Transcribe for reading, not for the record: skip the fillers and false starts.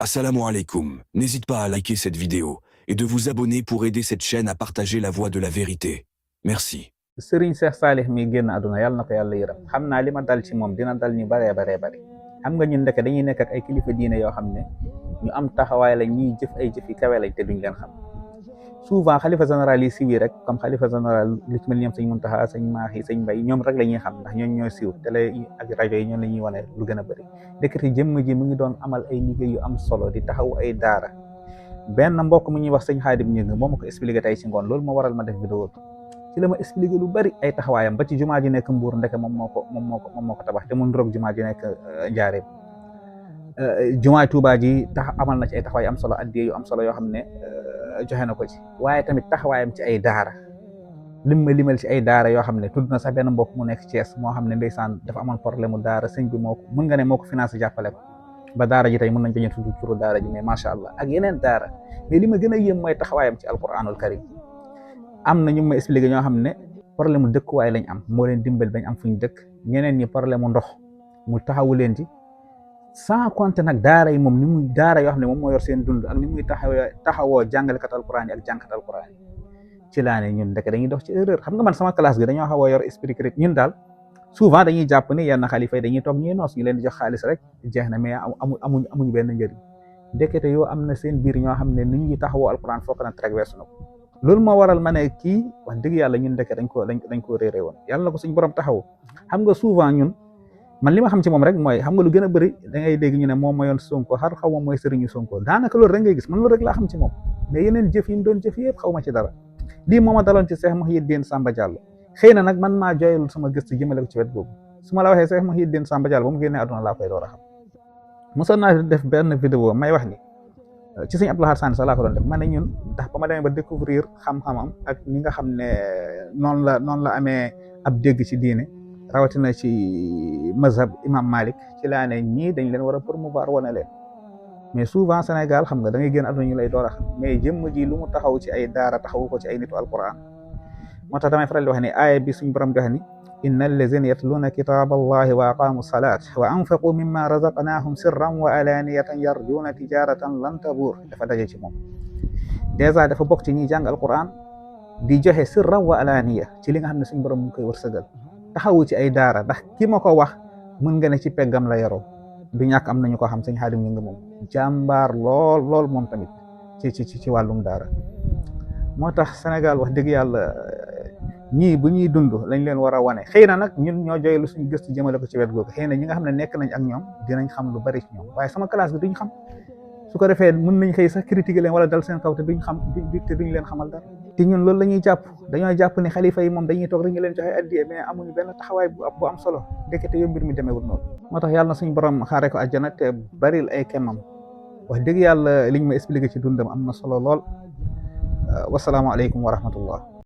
Assalamu alaikum. N'hésite pas à liker cette vidéo et de vous abonner pour aider cette chaîne à partager la voix de la vérité. Merci. Serigne Cheikh Salih mi génn àdduna yàlla na ko yàlla yërëm xam naa li ma dal ci moom dina dal ñu baree bari xam nga ñun ndeke dañuy nekk ak ay kilifa diine yoo xam ne ñu am taxawaay la ñuy jëf ay jëf yi kawe lañ te duñ leen xam souvent xalifa général yi siiw rek comme xalifa général li ci mel ni ñoom sëñ Muntaxa sëñ Maaxi sëñ Mbay ñoom rek la ñuy xam ndax ñoom ñooy siiw télé ak rajo yi ñoom la ñuy wane lu gën a bëri ndekete jëmm ji mu ngi doon amal ay liggéey yu am solo di taxaw ay daara benn mbokk mu ñuy wax sëñ Xaadim Ñëng moo ma ko expliqué tey ci ngoon loolu moo waral ma def vidéo ci la ma expliqué lu bari ay taxawaayam ba ci jumaa ji nekk Mbuur ndeke moom moo ko tabax te mu ndroog jumaa ji nekk Njaareem jumaay Tuubaa ji amal na ci ay taxawaay am solo addiya yu am solo yoo xam ne joxe na ko ci waaye tamit taxawaayam ci ay daara limal ci ay daara yoo xam ne tudd na sax benn mbokk mu nekk Thiès moo xam ne ndeysaan dafa amoon problème mu daara sëñ bi moo ko mën nga ne moo ko financé jàppale ko ba daara ji tey mën nañ bañ a tudd turu daara ji mais macha allah ak yeneen daara mais li ma gën a yéem mooy taxawaayam ci alquranul karim am na ñu ma expliqué ñoo xam ne problème mu dëkkuwaay lañ am moo leen dimbal bañ am fu ñu dëkk ñeneen ñi problème mu ndox mu taxawu leen ci sans compter nag daara yi moom ni muy daara yoo xam ne moom moo yor seen dund ak ni muy taxawoo jàngalekat alquran yi ak jàngkat alquran yi ci laa ne ñun ndeke dañuy dox ci erreur xam nga man sama classe gi dañoo xaw a yor esprit critique ñun daal souvent dañuy jàpp ni yenn xalifa yi dañuy toog ñuy noos ñu leen di jox xaalis rek jeex na mais amuñu benn njëriñ ndekete yoo am na seen biir ñoo xam ne ni ñuy taxawoo alquran foog na trek weesu na ko loolu moo waral ma ne kii wax dëgg yàlla ñun ndeke dañ ko réeré woon yàlla na ko suñu borom taxaw xam nga souvent ñun man li ma xam ci moom rek mooy xam nga lu gën a bëri da ngay dégg ñu ne moom mayoon Sonko xar xaw ma mooy sëriñu Sonko daanaka loolu rek ngay gis man loolu rek laa xam ci moom mais yeneen jëf yi mu doon jëf yëpp xaw ma ci dara lii moo ma daloon ci Cheikh Mouhidine Samba Diallo xëy na nag man maa jooyalul sama gëstu jëmale ko ci wet boobu su ma la waxee Cheikh Mouhidine Samba Diallo ba mu génnee àdduna laa koy door a xam mosoon naa def benn vidéo may wax ni ci sëñ Abdou Lahad Sane sax laa ko doon def ma ne ñun ndax ba ma demee ba découvrir xam-xamam ak ñi nga xam ne noonu la amee ab dégg ci diine rawatina ci mazhab imam Malik ci laa ne ñii dañ leen war a promouvoir wane leen mais souvent Sénégal xam nga da ngay génn àdduna ñu lay door a xam mais jëmm ji lu mu taxaw ci ay daara taxawu ko ci ay nitu alquran moo tax damay faral di wax ni aaya bi suñ borom di wax ni inna allazina yatluuna kitaba allahi wa aqaamu salat wa anfaqu mimma razaqnahum sirran wa alaniyatan yarjuuna tijaratan lan tabuur dafa daje ci moom dèjà dafa bokk ci ñiy jàng alquran di joxe sirran wa alaniya ci li nga xam ne suñ borom mu ngi koy wërsëgal taxawu ci ay daara ndax ki ma ko wax mën nga ne ci peggam la yaroo du ñàkk am nañu ko xam sëñ Xaadim Ñëng moom jàmbaar lool moom tamit ci wàllum daara moo tax Sénégal wax dëgg yàlla ñii bu ñuy dund lañ leen war a wane xëy na nag ñun ñoo joyelu suñu gëstu jëmale ko ci wet googu xëy na ñi nga xam ne nekk nañ ak ñoom dinañ xam lu bari ci ñoom waaye sama classe bi duñ xam su ko defee mën nañ xëy sax critiquer leen wala dal seen kaw te duñ leen xamal dara te ñun loolu la ñuy jàpp dañoo jàpp ne xalifa yi moom dañuy toog rek ñu leen joxe addiya mais amuñu benn taxawaay bu am solo ndekete yo mbir mi demeewul noonu moo tax yàlla na suñu borom xaare ko àjjana te baril ay kemmam wax dëgg yàlla liñ ma expliqué ci dundam am na solo lool wasalaamaaleykum wa rahmatullah